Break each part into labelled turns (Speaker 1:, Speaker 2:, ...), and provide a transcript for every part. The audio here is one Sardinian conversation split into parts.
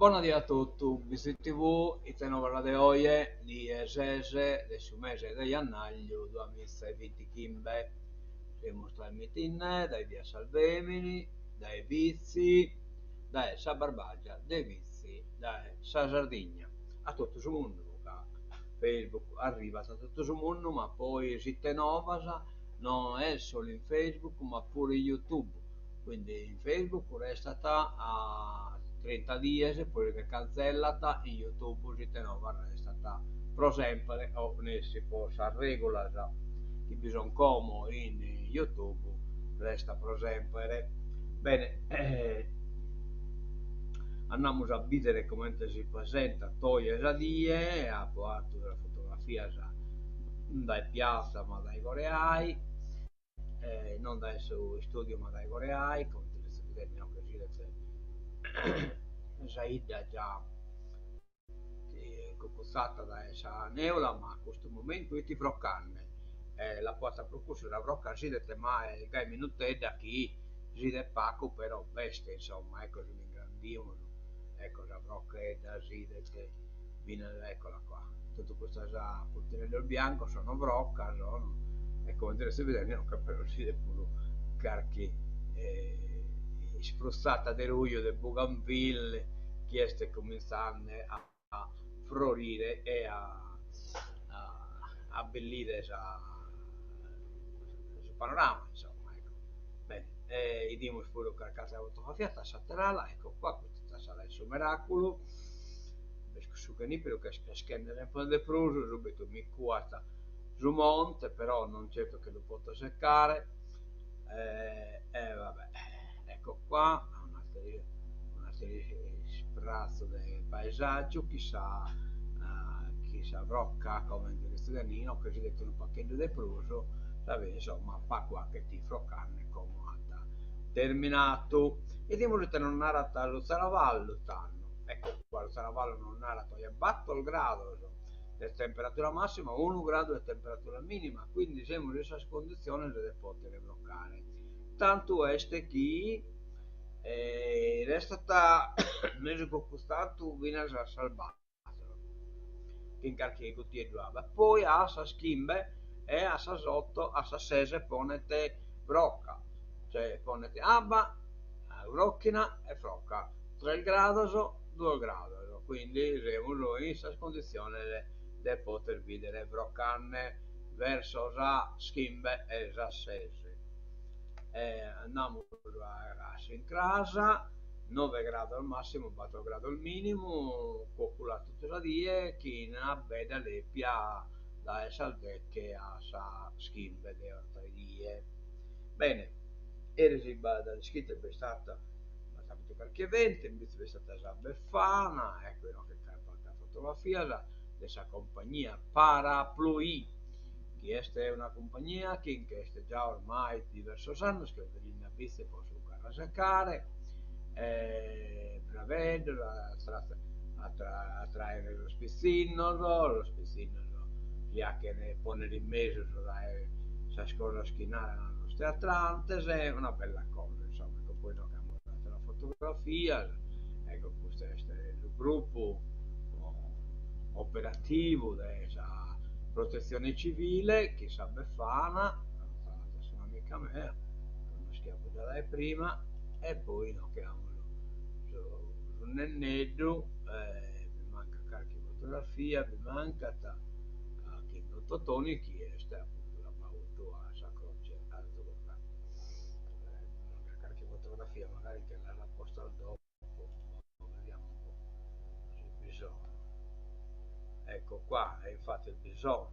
Speaker 1: Bona die a totu, Bitzi TV, ite novas de oje, die ses de su mese de jannàgliu duamiza e bintichimbe. Semus trasmitinde dae via Salvemini, dae Bitzi, dae sa Barbagia de Bitzi, dae sa Sardigna, a totu su mundu, ca Facebook arribat a totu su mundu, ma poi s'ite novas no est solu in Facebook ma puru in YouTube, quindi in Facebook restat a trinta dies, poi che cantzellat, in YouTube s'ite novas restat pro sempre o nessi po sas regulas chi bi son como in YouTube restat pro sempre. Bene andamus a bìdere comente si presentat oje sa die, apo 'atu sas fotografias dae piatza ma dae Coreai, non dae su istudiu ma dae Coreai, comente seis bidende inoghe si 'idet sa 'idda già cucutzata dae sa neula, ma a custu momentu 'it frocande, l'apo 'ata pro cussu, sa froca si 'idet ma est gai minutedda chi si 'idet pagu però b'est insomma, ecco si l'ingrandimus, ecco sa frochedda si 'idet finas, eccola qua, totu custas puntineddos biancos sono frocas, sono, e comente seis bidende inoghe però si 'idet puru carchi isprutzata de ruju de bougainville chi est comintzande a frorire e a abbellire sa su panorama insomma ecco. Bene e 'idimus puru carchi atera fotografia a s'ater'ala, ecco qua, custa est s'ala 'e su Meraculu, b'est su gheniperu chi est creschende sempre de prus, subitu mi cuat su monte, però non certo che lu poto secare, e va bè, ecco qua, un'ateru un'ateru ispratzu de paesaggiu chi sa chi sa frocca comente est inoghe si 'idet unu pagheddu de prus, insomma pagu 'achet frocanne como at terminatu. 'Idimus ite nos narat su Zaravallu tando, ecco qua, su Zaravallu nos narat oje battor grados de temperatura massima, unu gradu de temperatura minima, quindi semus in sas conditziones de potere frocare. Tantu est chi restat mesu cucutzatu finas a sas bator, chin carchi gutieddu 'e abba, poi a sas chimbe e a sas oto, a sas ses ponet froca, cioè ponet abba, frochina e froca, tres grados, duos grados, quindi semus in sas conditziones de poter bìdere frocande verso sas chimbe e sas ses. E andamus a s'incras, noe grados massimu, bator grados minimu, còcula totu sa die chin abbedda lèpia dae sas deche a sas chimbe de 'ortaedie. Bene, eris b'at iscritu b'est istata b'at apidu carchi eventu, imbetze b'est istata sa Befana, ecco inoghe pagas fotografias de sa compagnia Parapluì, chi est una cumpagnia chi nch'est già ormai diversos annos chi est beninde a Bitzi po su carrasecare, e braveddos a atraere sos pitzinnos, sos pitzinnos si 'achen ponnere in mesu dae sas cosas chi naran sos teatrantes, una bella cosa insomma, ecco poi inoghe amus ateras fotografias, ecco custu est su gruppu operativu de sa protetzione civile chin sa Befana, un'amica mea, connoschiamus già dae prima, e poi inoghe amus su nenneddu, bi mancat carchi fotografia, bi mancat chin don Totoni chi est apuntu l'abbautu a sa Croce Azzurra. Bi mancat carchi fotografia, magari che las postas dopo, vediamo un po' si bi sono. Ecco qua, e infatti bi sono.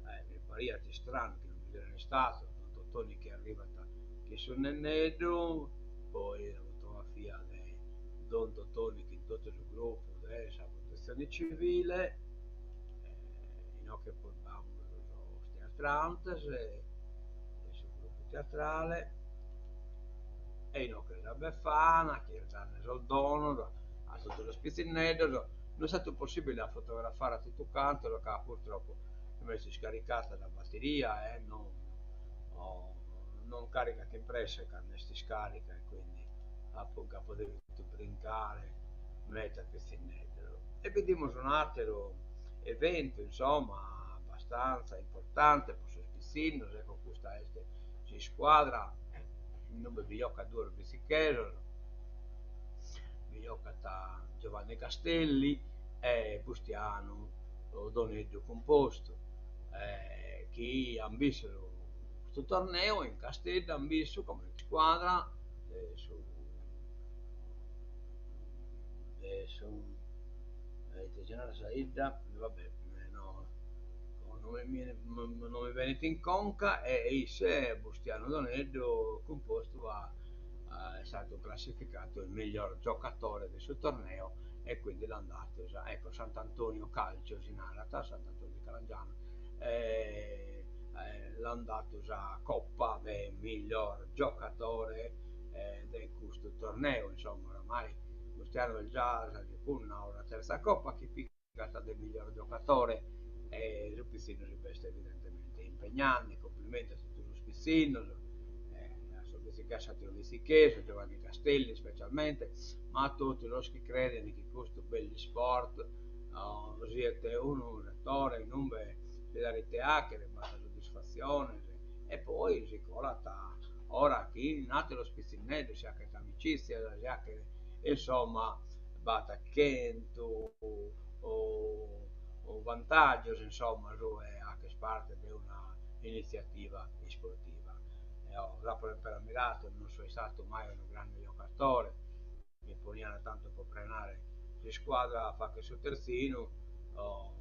Speaker 1: Eh, mi pariat istranu chi non bi sian istados, don Totoni chi arribat chin su nenneddu, poi sa fotografia de don Totoni chin totu su gruppu de sa protetzione civile, inoghe poi b'amus sos teatrantes de su gruppu teatrale, e inoghe sa Befana chi est dande sos donos a totu sos pitzinneddos, no est istadu possibile a fotografare a totu cantos ca purtroppo m'est iscaricata sa batteria e non non caricat in presse cando est iscarica e quindi apo nch'apo devidu brincare. meda pitzinneddos. E bidimus un'àteru eventu, insomma, abbastanza importante pro sos pitzinnos, ecco custa est s'iscuadra inube bi jocat duos bitzichesos, bi jocat Giovanni Castelli e Bustianu Doneddu Cumpostu, chi an bintu custu torneu in Casteddu, an bintu comente iscuadra de su de su ite si narat sa 'idda, va bè no no mi no mi benit in conca e isse Bustianu Doneddu Cumpostu a est stadu classificadu il miglior giocatore de su torneo e quindi l'an datu sa ecco Sant'Antonio Calcio si narat Sant'Antonio di Calangianus e l'an datu sa coppa de miglior giocatore de custu torneu, insomma oramai Bustianu est già sa segunda o sa terza coppa chi pigat de miglior giocatore e su pitzinnu si b'est evidentemente impegnande, complimenti a totu sos pitzinnos, a sos a s'ateru bitzichesu, Giovanni Castelli specialmente, ma a totu sos chi creden chi custu bellu isport siet unu setore inube si dat ite 'achere, b'at soddisfatziones e poi si colat ora chin ateros pitzinneddos, si 'achet amicitzias, si 'achet, insomma, b'at chentu vantaggios, insomma, su 'e 'acher parte de una initziativa isportiva. Eo l'apo semper ammiradu, non so istadu mai unu grande giocatore, mi ponian tantu pro prenare s'iscuadra a fagher su tertzinu, no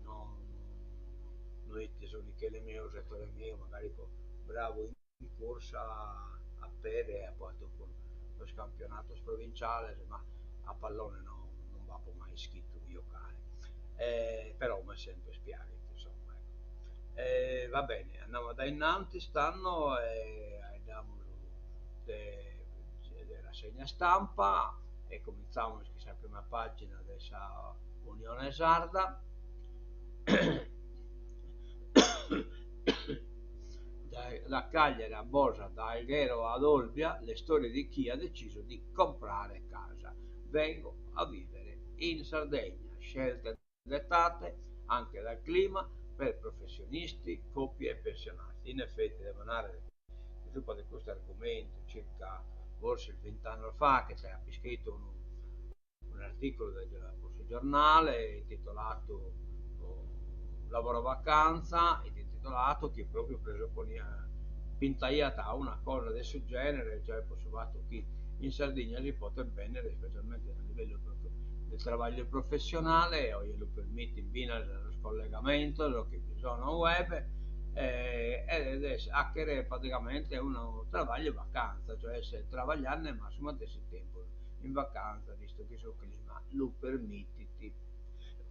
Speaker 1: no 'it su nichele meu, su setore meu, magari fipo bravu in cursa a pede, apo 'atu puru sos campionatos provinciales, ma a pallone no non b'apo mai ischidu giocare, però m'est sempre piaghidu insomma ecco. E va bene, andamus a dae innantis tando e 'aeddamus de de rassegna stampa e cominzamus chin sa prima pagina de sa Unione Sarda Da Cagliari a Bosa, da Alghero ad Olbia, le storie di chi ha deciso di comprare casa. Vengo a vivere in Sardegna, scelte dettate anche dal clima per professionisti, coppie e pensionati. In effetti devo narrere che subra de custu argumentu circa forsis vint'annos faghet apo iscritu unu un'articulu pro su giornale intitoladu Lavoro vacanza, intitoladu chi propriu presuponiat pintaiat una cosa de su genere, cioè pro su fatu chi in Sardigna si potet bennere specialmente a livellu de trabagliu professionale, oje lu permitin finas sos collegamentos chi bi sono web, ed est 'achere praticamente unu trabagliu vacanza, cioè essere trabagliende ma a su matessi tempus in vacanza visto chi su clima lu permitit.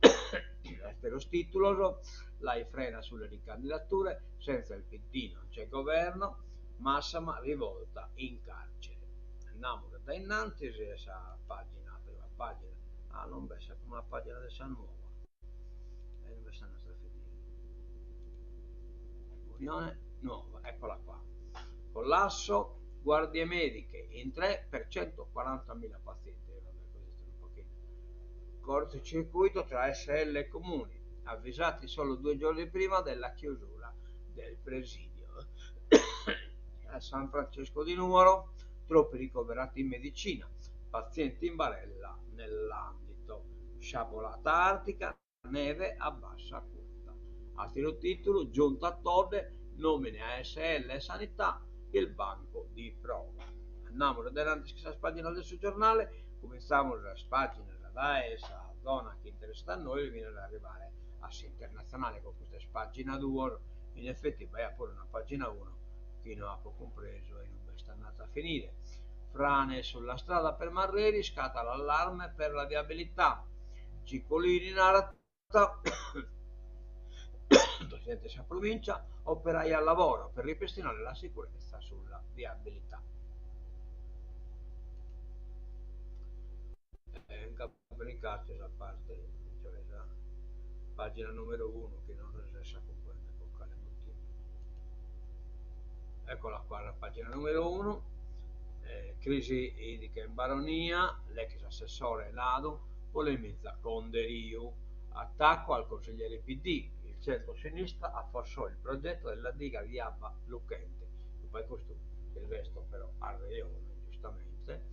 Speaker 1: Àteros tìtulos, Lai frena sulle ricandidature, senza il PD non c'è governo, Massama rivolta in carcere. Andamus dae innantis e sa pàgina, prima pàgina, ah non b'est sa prima pàgina de sa Nuova, e inube est andada a finire. Unione Nuova, eccola qua. Collasso guardie mediche in 3 per 140.000 pazienti. Eh, vabbè, questo è un pochino. Cortocircuito tra ASL e comuni, avvisati solo due giorni prima della chiusura del presidio. A San Francesco di Nuoro, troppi ricoverati in medicina, pazienti in barella nell'andito. Sciabolata artica, neve a bassa quota. Àteru tìtulu, Giunta Todde, nòmine ASL e Sanità, il banco di prova. Andamus dae chin sas pàginas de su giornale, cumintzamus sas pàginas dae sa zona chi interessat a nois finas a arribare a s'internatzionale cun custas pàgina duos, in effetti b'aiat puru una pàgina unu chi no apo cumpresu e inube est andata a finire. Frane sulla strada per Marreri, scatta l'allarme per la viabilità. Cicolini narat, presidente de sa Provincia, operai al lavoro per ripristinare la sicurezza sulla viabilità. Nch'apo brincadu sa parte, cioè sa pagina numeru unu chi non resesso a cumprender pro cale motivu. Eccola qua la pagina numeru unu. Crisi idrica in Baronia, l'ex assessore Ladu polemizza con Deriu. Attacco al consigliere PD, il centrosinistra affossò il progetto della diga di Abba Luchente. Poi custu Silvestro però at rejone, giustamente.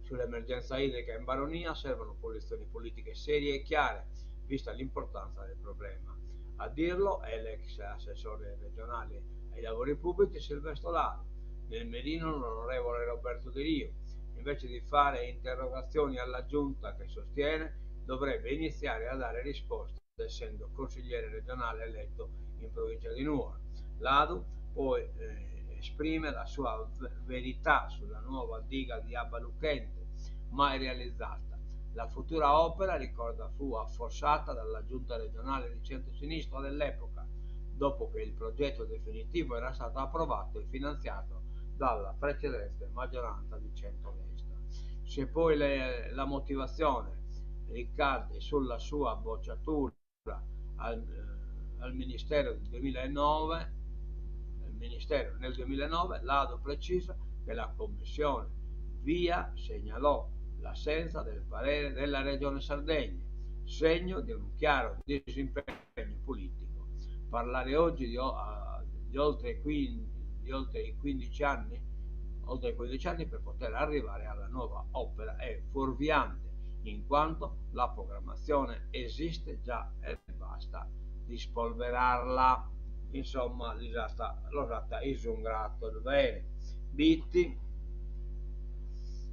Speaker 1: Sull'emergenza idrica in Baronia servono posizioni politiche serie e chiare, vista l'importanza del problema. A dirlo è l'ex assessore regionale ai lavori pubblici Silvestro Ladu. Nel mirino l'onorevole Roberto Deriu. Invece di fare interrogazioni alla giunta che sostiene, dovrebbe iniziare a dare risposte, essendo consigliere regionale eletto in provincia di Nuoro. Ladu poi esprime la sua verità sulla nuova diga di Abba Luchente, mai realizzata. La futura opera, ricorda, fu affossata dalla giunta regionale di centrosinistra dell'epoca, dopo che il progetto definitivo era stato approvato e finanziato dalla precedente maggioranza di centrodestra. Se poi la motivazione ricade sulla sua bocciatura al Ministero del 2009, al Ministero nel 2009, Ladu precisa che la Commissione Via segnalò l'assenza del parere della Regione Sardegna, segno di un chiaro disimpegno politico. Parlare oggi di oltre i 15 anni, oltre 15 anni per poter arrivare alla nuova opera è fuorviante, in quanto la programmazione esiste già e basta rispolverarla. Insomma, l'osata isungrato bene. Bitti,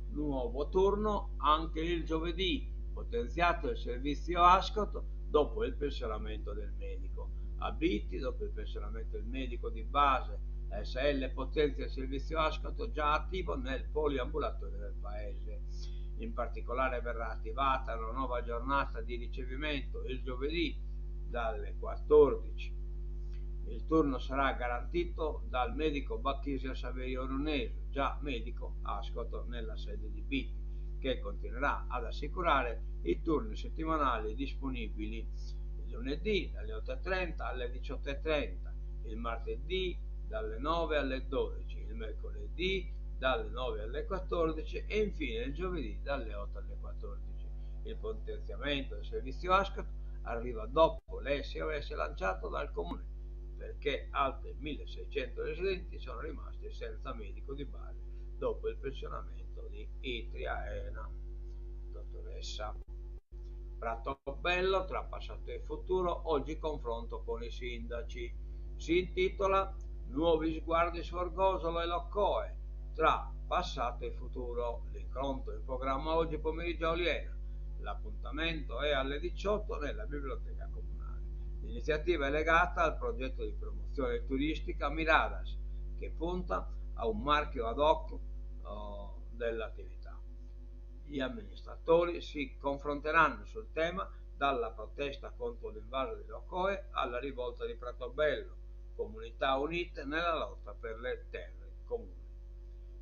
Speaker 1: nuovo turno anche il giovedì, potenziato il servizio Ascot dopo il pensionamento del medico. A Bitti, dopo il pensionamento del medico di base, la SL potenzia il servizio Ascot già attivo nel poliambulatorio del paese. In particolare verrà attivata una nuova giornata di ricevimento il giovedì dalle 14. Il turno sarà garantito dal medico Bachisio Saverio Orunesu, già medico Ascot nella sede di Bitti, che continuerà ad assicurare i turni settimanali disponibili il lunedì dalle 8:30 alle 18:30, il martedì dalle 9 alle 12, il mercoledì dalle 9 alle 14 e infine il giovedì dalle 8 alle 14. Il potenziamento del servizio Ascot arriva dopo l'SOS lanciato dal comune, perché altri 1600 residenti sono rimasti senza medico di base dopo il pensionamento di Itria Ena. Dottoressa Pratobello, tra passato e futuro, oggi confronto con i sindaci. Si intitola Nuovi sguardi su Orgosolo e Locoe, tra passato e futuro. L'incontro in programma oggi pomeriggio a Oliena. L'appuntamento è alle 18 nella biblioteca comunale. L'iniziativa è legata al progetto di promozione turistica Miradas, che punta a un marchio ad hoc dell'attività. Gli amministratori si confronteranno sul tema dalla protesta contro l'invaso di Locoe alla rivolta di Pratobello, comunità unite nella lotta per le terre comuni.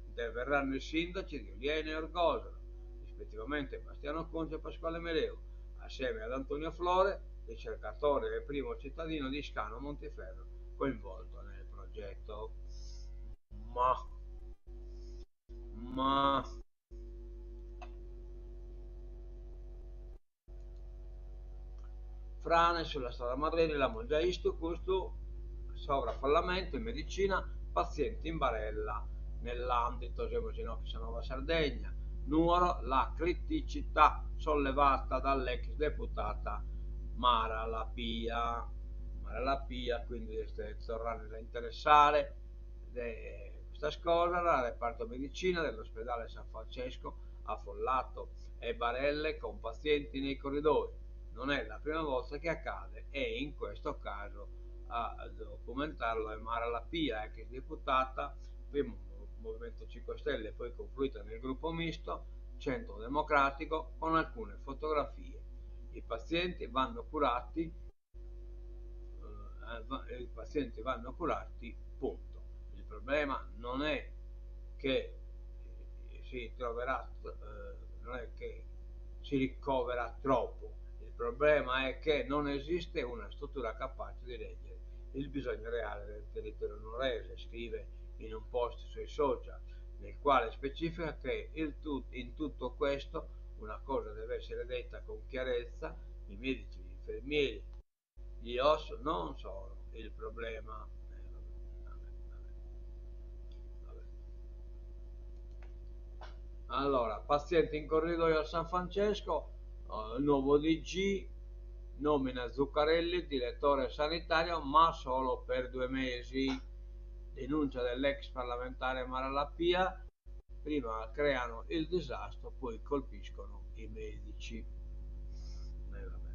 Speaker 1: Interverranno i sindaci di Oliena e Orgosolo, rispettivamente Bastiano Conci e Pasquale Mereu, assieme ad Antonio Flore, ricercatore e primo cittadino di Scano Montiferro, coinvolto nel progetto. Ma frane sulla strada Marreri, la Mongia Istu, custu sovraffollamento in medicina, pazienti in barella nell'ambito, semus inoghe sa Nuova Sardegna, Nuoro, la criticità sollevata dall'ex deputata Mara Lapia. Mara Lapia, quindi est torrende a interessare de custas cosas, reparto medicina dell'ospedale San Francesco affollato e barelle con pazienti nei corridoi. Non è la prima volta che accade e in questo caso a documentarlo è Mara Lapia, ex deputata, primo Movimento 5 Stelle, poi confluita nel gruppo misto Centro Democratico, con alcune fotografie. I pazienti vanno curati, i pazienti vanno curati, punto. Il problema non è che si troverà, non è che si ricovera troppo, il problema è che non esiste una struttura capace di reggere il bisogno reale del territorio nuorese, scrive in un post sui social. Nel quale specifica che in tutto questo una cosa deve essere detta con chiarezza, i medici, gli infermieri, gli OS non sono il problema. Vabbè, vabbè. Allora, paziente in corridoio a San Francesco, il nuovo DG nomina Zuccarelli direttore sanitario, ma solo per 2 mesi. Denuncia dell'ex parlamentare Mara Lapia, prima creano il disastro, poi colpiscono i medici. Vabbè.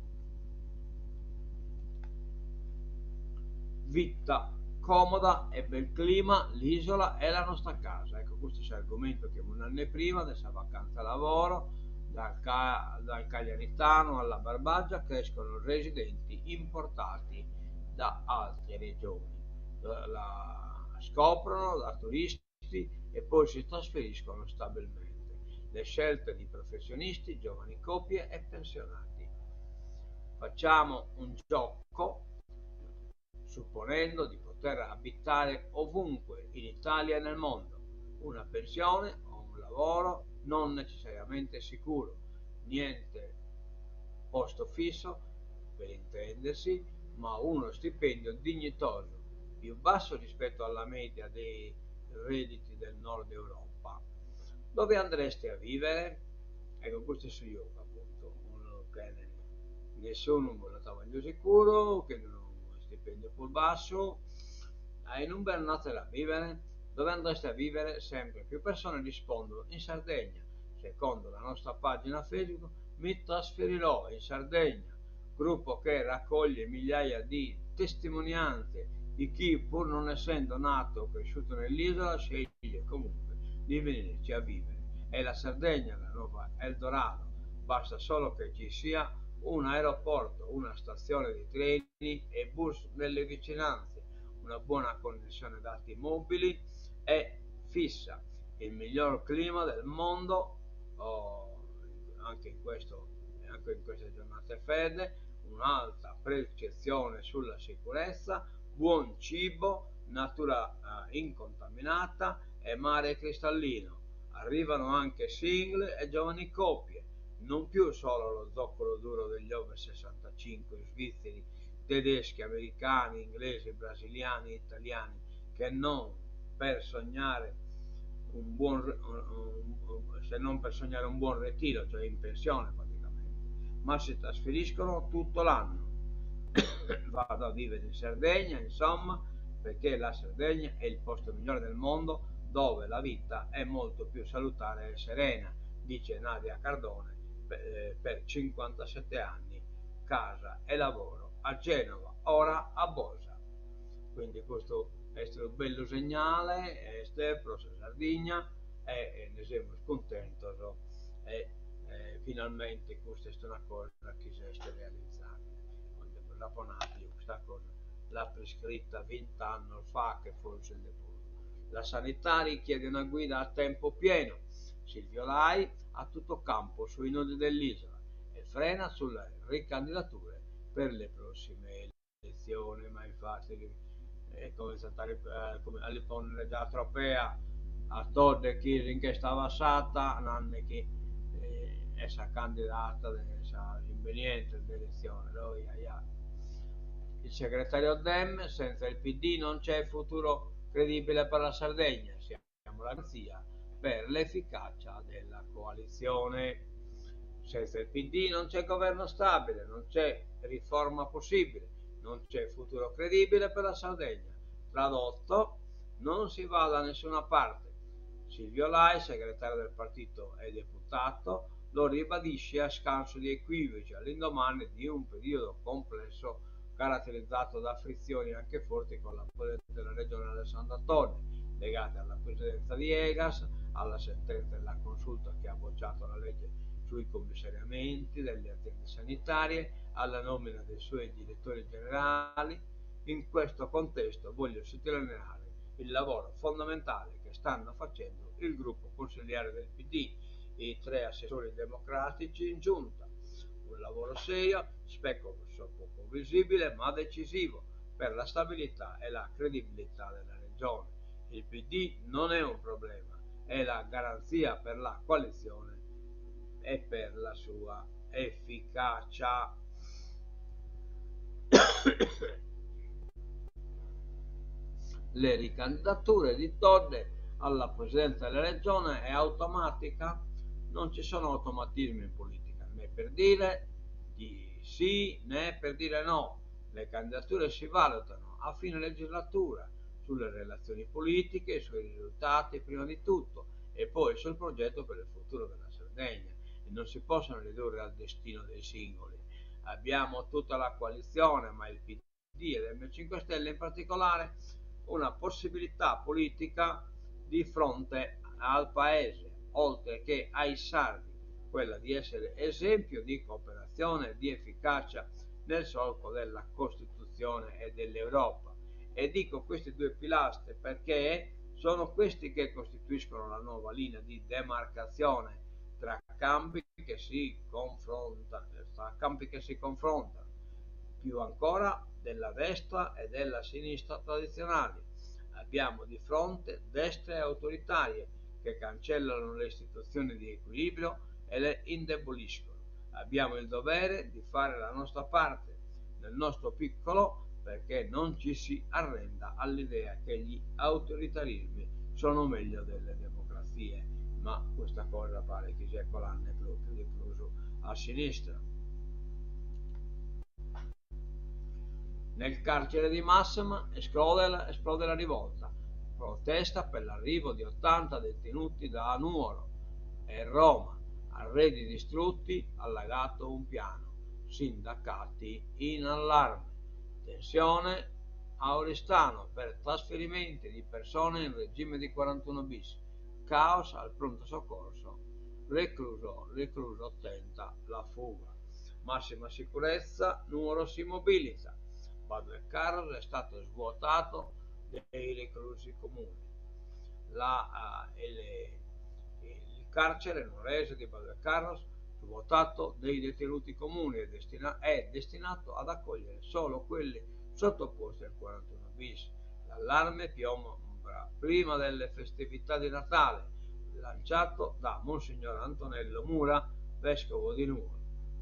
Speaker 1: Vita comoda e bel clima, l'isola è la nostra casa. Ecco, questo è l'argomento che un anno prima della vacanza lavoro, dal Cagliaritano alla Barbagia crescono residenti importati da altre regioni. La scoprono da turisti e poi si trasferiscono stabilmente. Le scelte di professionisti, giovani coppie e pensionati. Facciamo un gioco supponendo di poter abitare ovunque in Italia e nel mondo, una pensione o un lavoro non necessariamente sicuro, niente posto fisso per intendersi, ma uno stipendio dignitoso, più basso rispetto alla media dei redditi del nord Europa. Dove andreste a vivere? Ecco, questo è su gioco, appunto, uno che nessuno vuole travaglio sicuro, che non ha un stipendio più basso, e non andate a vivere. Dove andreste a vivere? Sempre più persone rispondono in Sardegna. Secondo la nostra pagina Facebook, mi trasferirò in Sardegna, gruppo che raccoglie migliaia di testimonianze di chi, pur non essendo nato o cresciuto nell'isola, sceglie comunque di venirci a vivere. È la Sardegna la nuova Eldorado, basta solo che ci sia un aeroporto, una stazione di treni e bus nelle vicinanze, una buona connessione dati mobili e fissa, il miglior clima del mondo, anche in questo, anche in queste giornate fredde, un'alta percezione sulla sicurezza, buon cibo, natura incontaminata e mare cristallino. Arrivano anche single e giovani coppie, non più solo lo zoccolo duro degli over 65 svizzeri, tedeschi, americani, inglesi, brasiliani, italiani, che non per sognare un buon re-, un, un, un, se non per sognare un buon ritiro, cioè in pensione praticamente, ma si trasferiscono tutto l'anno. Vado a vivere in Sardegna, insomma, perché la Sardegna è il posto migliore del mondo dove la vita è molto più salutare e serena, dice Nadia Cardone, per 57 anni, casa e lavoro a Genova, ora a Bosa. Quindi questo è un bello segnale, è pro Sardegna e ne siamo contenti e finalmente questa è una cosa che si è realizzata. Questa cosa l'ha prescritta vent'anni fa, che forse il deporto. La Sanità chiede una guida a tempo pieno. Silvio Lai a tutto campo sui nodi dell'isola e frena sulle ricandidature per le prossime elezioni. Ma infatti è cominciata a riponere già tropea a Todde chi in che stava sata, nanne chi è sa candidata della inveniente dell'elezione. Lui, ai, ai. Il segretario Dem, senza il PD non c'è futuro credibile per la Sardegna, siamo la garanzia per l'efficacia della coalizione. Senza il PD non c'è governo stabile, non c'è riforma possibile, non c'è futuro credibile per la Sardegna. Tradotto, non si va da nessuna parte. Silvio Lai, segretario del partito e deputato, lo ribadisce a scanso di equivoci all'indomani di un periodo complesso caratterizzato da frizioni anche forti con la presidente della regione Alessandra Todde, legate alla presidenza di Egas, alla sentenza della consulta che ha bocciato la legge sui commissariamenti delle aziende sanitarie, alla nomina dei suoi direttori generali. In questo contesto voglio sottolineare il lavoro fondamentale che stanno facendo il gruppo consiliare del PD, i 3 assessori democratici in giunta. Un lavoro serio, spesso poco visibile, ma decisivo per la stabilità e la credibilità della regione. Il PD non è un problema, È la garanzia per la coalizione e per la sua efficacia. Le ricandidature di Todde alla presidenza della regione è automatica? Non ci sono automatismi in politica, né per dire di sì né per dire no. Le candidature si valutano a fine legislatura sulle relazioni politiche, sui risultati prima di tutto e poi sul progetto per il futuro della Sardegna e non si possono ridurre al destino dei singoli. Abbiamo tutta la coalizione, ma il PD e l'M 5 Stelle in particolare, una possibilità politica di fronte al Paese, oltre che ai sardi, quella di essere esempio di cooperazione e di efficacia nel solco della Costituzione e dell'Europa. E dico questi due pilastri perché sono questi che costituiscono la nuova linea di demarcazione tra campi che si confrontano, tra campi che si confrontano, più ancora della destra e della sinistra tradizionali. Abbiamo di fronte destre autoritarie che cancellano le istituzioni di equilibrio e le indeboliscono. Abbiamo il dovere di fare la nostra parte, nel nostro piccolo, perché non ci si arrenda all'idea che gli autoritarismi sono meglio delle democrazie. Ma questa cosa pare che sia colando proprio di prus a sinistra. Nel carcere di Massama esplode la, esplode la rivolta. Protesta per l'arrivo di 80 detenuti da Nuoro e Roma. Arredi distrutti, allagato un piano. Sindacati in allarme. Tensione a Oristano per trasferimenti di persone in regime di 41 bis. Caos al pronto soccorso. Recluso, recluso tenta la fuga. Massima sicurezza, Nuoro si mobilita. Badu 'e Carros è stato svuotato dei reclusi comuni. La, uh, il, il carcere nuorese di Badu 'e Carros, svuotato dei detenuti comuni, è, destina- è destinato ad accogliere solo quelli sottoposti al 41 bis. L'allarme piomba prima delle festività di Natale, lanciato da Monsignor Antonello Mura, vescovo di Nuoro.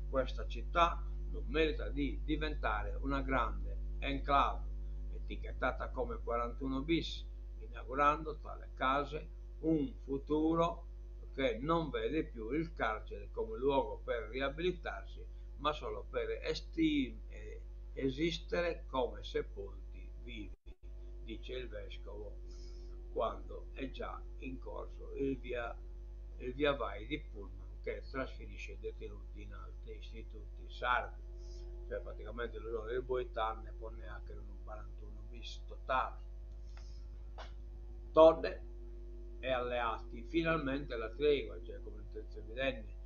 Speaker 1: Questa città non merita di diventare una grande enclave, etichettata come 41 bis, inaugurando tra le case un futuro che non vede più il carcere come luogo per riabilitarsi, ma solo per esti- eh, esistere come sepolti vivi, dice il vescovo, quando è già in corso il via, il via vai di pullman che trasferisce i detenuti in altri istituti sardi. Cioè praticamente lo sono il Boitan e poi neanche un 41 bis totale. Todde e alleati, finalmente la tregua, cioè come intenzione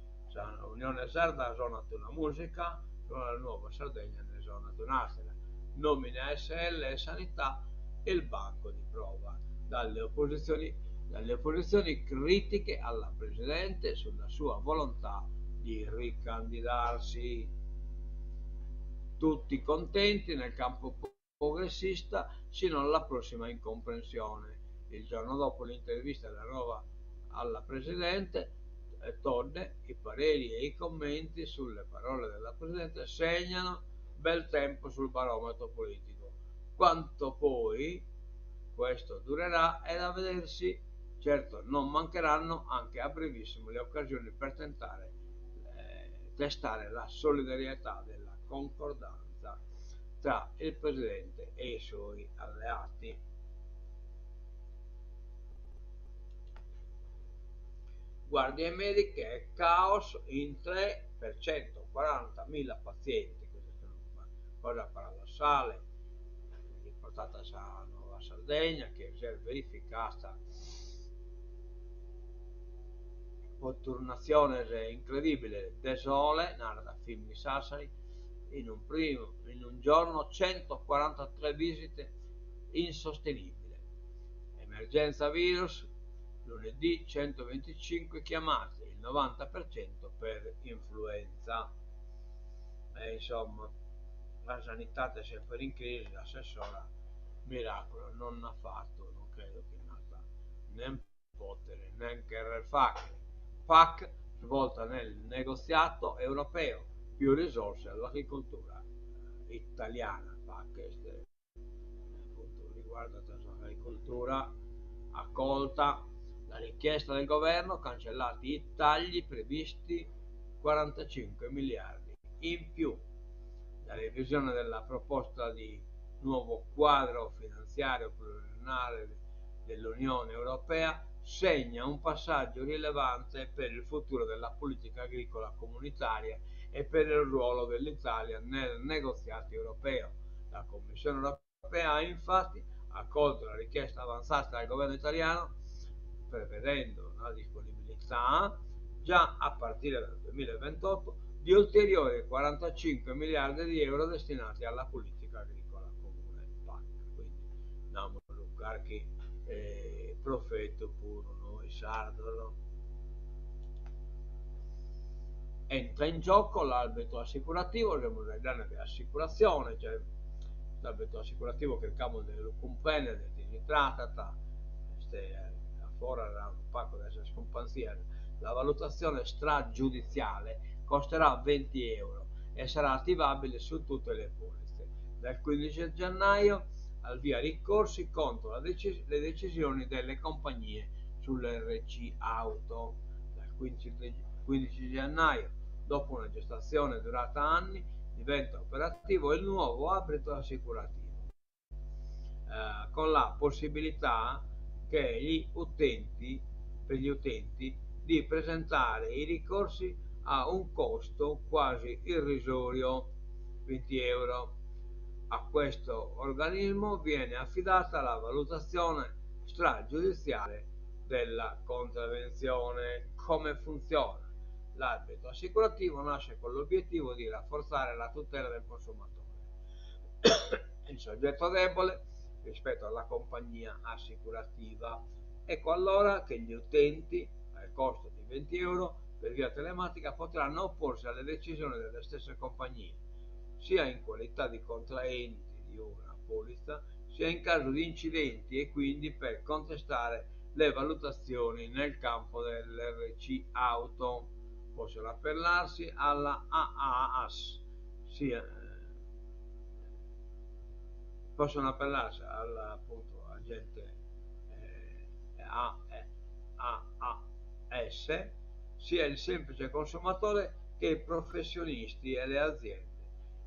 Speaker 1: Unione Sarda sonat una musica, suona la Nuova Sardegna ne sonat un'altra. Nomina ASL e Sanità il banco di prova. Dalle opposizioni, dalle opposizioni critiche alla Presidente sulla sua volontà di ricandidarsi. Tutti contenti nel campo progressista sino alla prossima incomprensione. Il giorno dopo l'intervista della nuova alla Presidente, eh, Todde, i pareri e i commenti sulle parole della Presidente segnano bel tempo sul barometro politico. Quanto poi questo durerà è da vedersi. Certo, non mancheranno anche a brevissimo le occasioni per tentare eh, testare la solidarietà della concordanza tra il Presidente e i suoi alleati. Guardie mediche, caos in 3 per 140.000 pazienti. Questa è una cosa paradossale, riportata a Nuova Sardegna, che si è verificata turnazione incredibile de sole, narra Fimmi Sassari, in un, primo, in un giorno 143 visite insostenibile. Emergenza virus, lunedì 125 chiamate, il 90% per influenza. E insomma, la sanità è sempre in crisi, l'assessora miracolo non ha fatto, non credo che nata né Pòdere nen chèrrere fàghere. Pac, svolta nel negoziato europeo, più risorse all'agricoltura italiana. Pac est, appunto, riguardat s'agricoltura. Accolta la richiesta del governo, cancellati i tagli previsti 45 miliardi in più. La revisione della proposta di nuovo quadro finanziario pluriennale dell'Unione Europea segna un passaggio rilevante per il futuro della politica agricola comunitaria e per il ruolo dell'Italia nel negoziato europeo. La Commissione europea ha infatti accolto la richiesta avanzata dal governo italiano, prevedendo la disponibilità, già a partire dal 2028, di ulteriori 45 miliardi di euro destinati alla politica agricola comune PAC. Quindi nd'amus carchi profetu puru nois sardos. Entra in gioco l'arbitro assicurativo, semus faeddende de assicuratzione, cioè s'arbitro assicurativo chircamus de lu cumprender de ite si tratat, est a foras unu pagu dae sas cumpanzias, la valutazione stragiudiziale costerà 20 euro e sarà attivabile su tutte le polizze. Dal 15 gennaio al via ricorsi contro le decisioni delle compagnie sull'RC Auto. Dal 15 gennaio, dopo una gestazione durata anni, diventa operativo il nuovo arbitro assicurativo, con la possibilità che gli utenti, per gli utenti di presentare i ricorsi a un costo quasi irrisorio, 20 euro. A questo organismo viene affidata la valutazione stragiudiziale della contravvenzione. Come funziona? L'arbitro assicurativo nasce con l'obiettivo di rafforzare la tutela del consumatore, il soggetto debole rispetto alla compagnia assicurativa. Ecco allora che gli utenti, al costo di 20 euro, per via telematica potranno opporsi alle decisioni delle stesse compagnie, sia in qualità di contraenti di una polizza, sia in caso di incidenti e quindi per contestare le valutazioni nel campo dell'RC Auto. Possono appellarsi alla AAS, sia, possono appellarsi alla, appunto, agente AAS, sia il semplice consumatore che i professionisti e le aziende.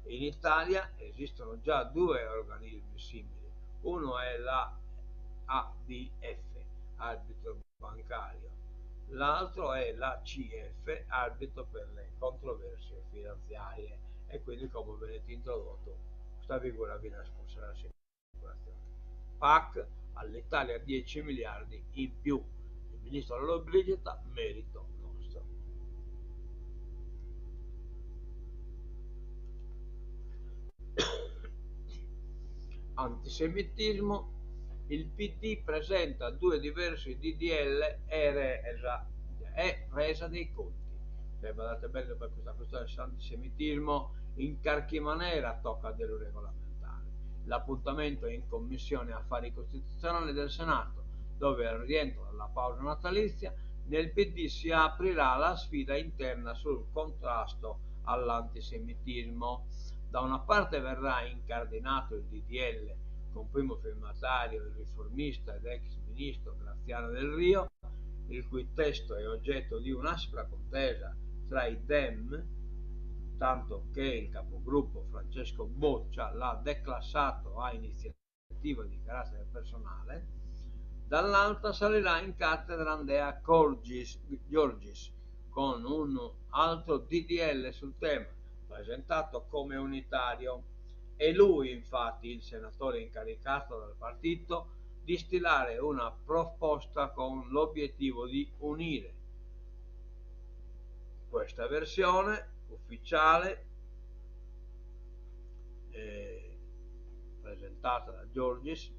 Speaker 1: In Italia esistono già due organismi simili, uno è la ABF, arbitro bancario, l'altro è la CF, arbitro per le controversie finanziarie, e quindi come vedete introdotto questa figura viene espulsa dall'assicurazione. PAC all'Italia 10 miliardi in più, il ministro Lollobrigida, merito nostro. Antisemitismo, il PD presenta due diversi DDL e resa dei conti. Cioè, guardate bene per questa questione dell'antisemitismo in carchi manera tocca dello regolamentare. L'appuntamento è in Commissione Affari Costituzionali del Senato, dove al rientro dalla pausa natalizia nel PD si aprirà la sfida interna sul contrasto all'antisemitismo. Da una parte verrà incardinato il DDL con primo firmatario il riformista ed ex ministro Graziano Del Rio, il cui testo è oggetto di un'aspra contesa tra i Dem, tanto che il capogruppo Francesco Boccia l'ha declassato a iniziativa di carattere personale. Dall'altra salirà in cattedra Andrea Giorgis con un altro DDL sul tema, presentato come unitario. È lui, infatti, il senatore incaricato dal partito di stilare una proposta con l'obiettivo di unire questa versione ufficiale presentata da Giorgis,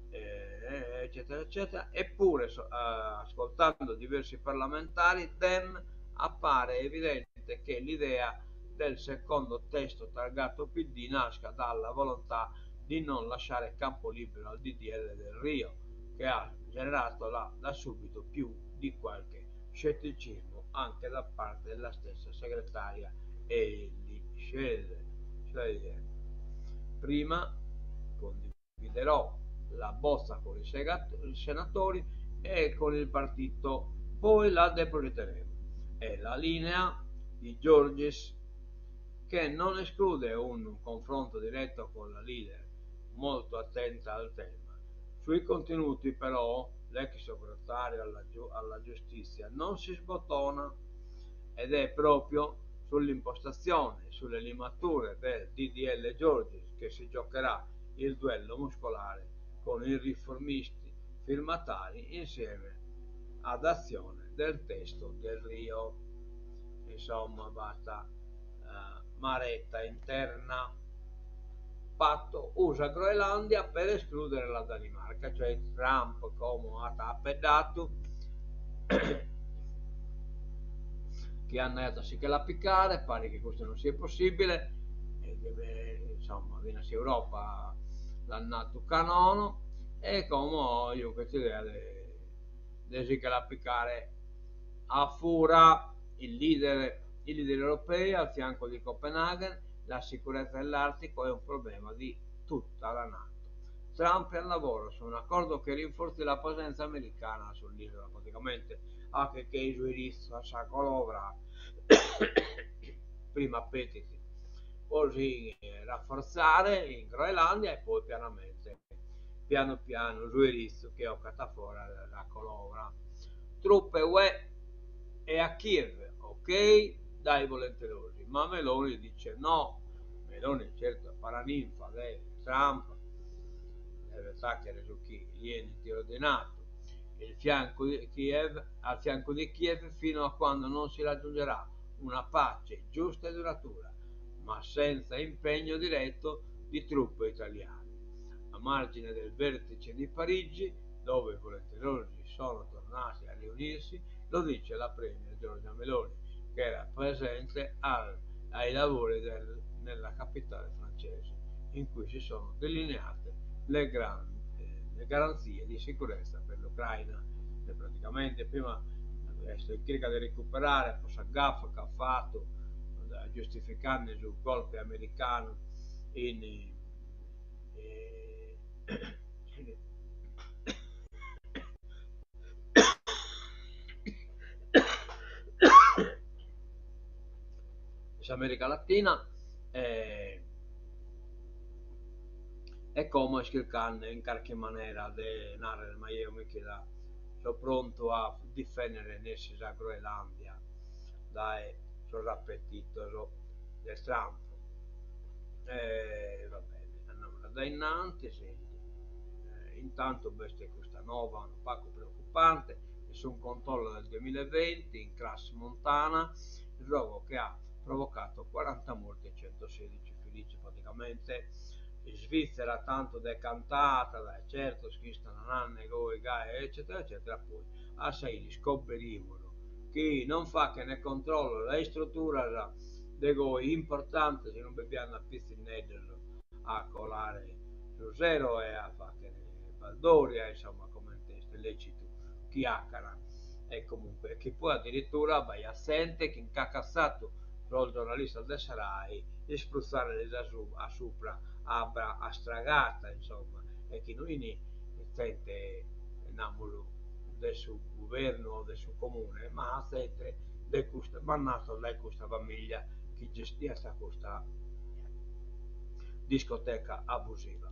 Speaker 1: eccetera eccetera. Eppure, ascoltando diversi parlamentari Dem, appare evidente che l'idea del secondo testo targato PD nasca dalla volontà di non lasciare campo libero al DDL del Rio, Che ha generato da subito più di qualche scetticismo anche da parte della stessa segretaria Elly Schlein. Prima condividerò la bozza con i senatori e con il partito, poi la depositeremo. È la linea di Giorgis, che non esclude un confronto diretto con la leader, molto attenta al tema. Sui contenuti, però, l'ex segretario alla giustizia non si sbottona ed è proprio sull'impostazione, sulle limature del DDL Giorgis che si giocherà il duello muscolare con i riformisti firmatari insieme ad Azione del testo Delrio. Insomma, basta maretta interna. Patto USA Groenlandia per escludere la Danimarca, cioè Trump como at apeddato chi andaiat a si che la picare, paret chi custu non siat possibile, e deve, insomma, finas s'Europa l'at natu ca nono, e como juchet idea de de si che la picare a fura. Il leader, i leader europei al fianco di Copenaghen, la sicurezza dell'Artico è un problema di tutta la Nato. Trump è al lavoro su un accordo che rinforzi la presenza americana sull'isola, praticamente anche che su erizzu a sa colovra prima petit po si rafforzare in Groenlandia e poi pianamente, piano piano su erizzu che 'ocat a fora sa colovra. Truppe UE e a Kiev, ok dai volenterosi, ma Meloni dice no. Meloni certo paraninfa de Trump, devet 'achere su chi li 'enit ordinatu, il fianco di Kiev, al fianco di Kiev fino a quando non si raggiungerà una pace giusta e duratura, ma senza impegno diretto di truppe italiane. A margine del vertice di Parigi, dove i volenterosi sono tornati a riunirsi, lo dice la premier Giorgia Meloni, che era presente al, ai lavori del, nella capitale francese, in cui si sono delineate le, gran, eh, le garanzie di sicurezza per l'Ucraina. E praticamente prima est chirca de recuperare po sa gaffa chi at fatu giustificande su golpe americanu in eh, s'America Latina e e como est chircande in carchi manera de narrer ma jeo mi chi da so prontu a difendere nessi sa Groenlandia dae sos appetitos de Trump. E va bene, andamus a dae innantis, intantu b'est custa nova unu pagu preoccupante, nessun controllo del duemilaventi in Crans Montana, il rogo che ha provocato 40 morti e 116 feriti, praticamente in Svizzera tantu decantata dae certos chi istan nande goi gai eccetera eccetera, poi a sa 'ini iscoberimus chi non faghen controllos a istruturas de goi importantes inube bi andan pitzinneddos a colare su sero e a fagher baldoria, insomma comente est lecitu chi 'acan e comunque chi poi addirittura b'aiat zente chi nch'at catzatu sos giornalistas de sa Rai isprutzandelis a supra abba astragata, insomma, e chi no 'ini zente, namus, de su guvernu o de su comune, ma zente de custa, mandatos dae custa familia chi gestiat custa discoteca abusiva.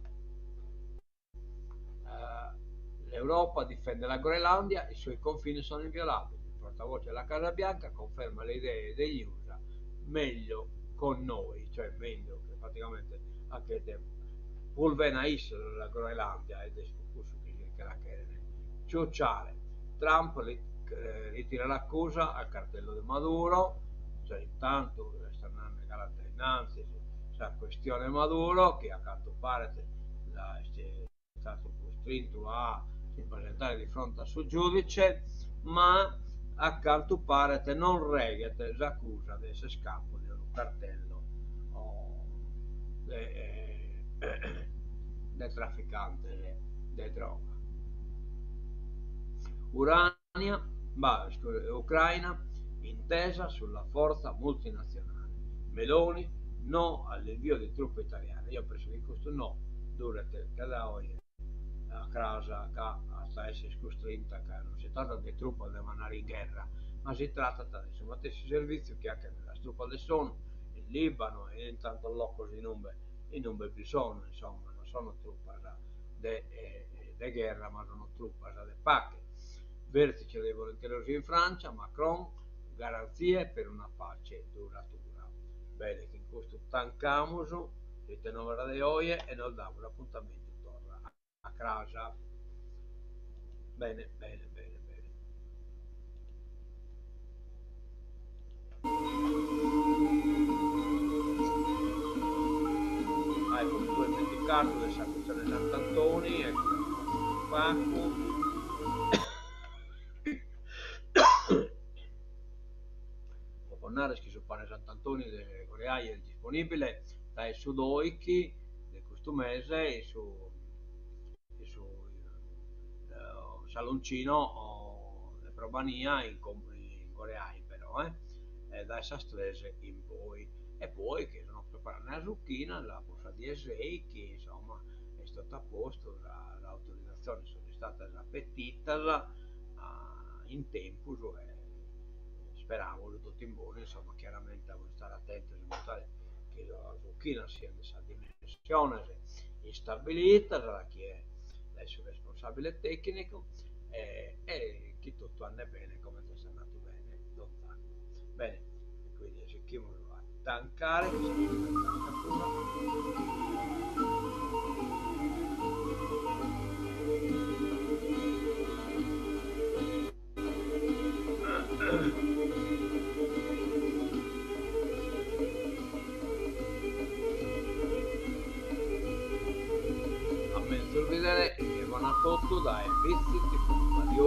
Speaker 1: L'Europa difende la Groenlandia, i suoi confini sono inviolabili. Il portavoce della Casa Bianca conferma le idee degli USA, meglio con noi, cioè meglio che praticamente anche pulvena issos la Groenlandia ed est cussu chi che la cheren ciucciare. Trump ritira l'accusa al cartello de Maduro, cioè intantu est andende cara a innantis sa questione Maduro chi a cantu paret est istadu custrintu a si presentare di fronte a su giudice, ma a cantu paret non reghet s'acusa de esser capu de unu cartello de de traficantes de droga. Urania, Ucraina, intesa sulla forza multinazionale. Meloni, no all'invio di truppe italiane. Io penso chi custu no duret che dae oe a cras ca at a esser custrinta ca non si tratat de trupas de mandare in gherra ma si tratat de su matessi servitziu chi achent sas trupas de s'ONU in Libano e in tantos locos in umbe in umbe bi sono insomma non sono trupas de de gherra ma sono trupas de pache. Vertice dei volenterosi in Francia, Macron, garanzie per una pace duratura. Bene, chin custu tancamus ite novas de oje e nos damus apuntamentu torra a cras. Bene, bene, bene, bene. Ah, ecco, mi so dimenticato de sa questione Sant'Antoni, ecco, unu pagu. Po narrer chi su pane Sant'Antoni de Coreai est disponibile dae su doichi de custu mese in su in su saloncino de Probania in in Coreai però eh dae sas tres in poi e poi chi sono preparende sas 'ucchinas po sa die seichi insomma est totu a postu sas autorizatziones sun istadas petidas in tempus e isperamus totu in bonu insomma chiaramente amus a istare atentos in modu tale chi sas 'ucchinas sian de sas dimensiones istabilidas dae chie dae su responsabile tecnicu e e chi totu andet bene comente est andadu bene donz'annu. Bene e quindi sighimus a tancare chi sa tancatura. A menzus bidere e bona a totu dae Bitzi TV. Adiu.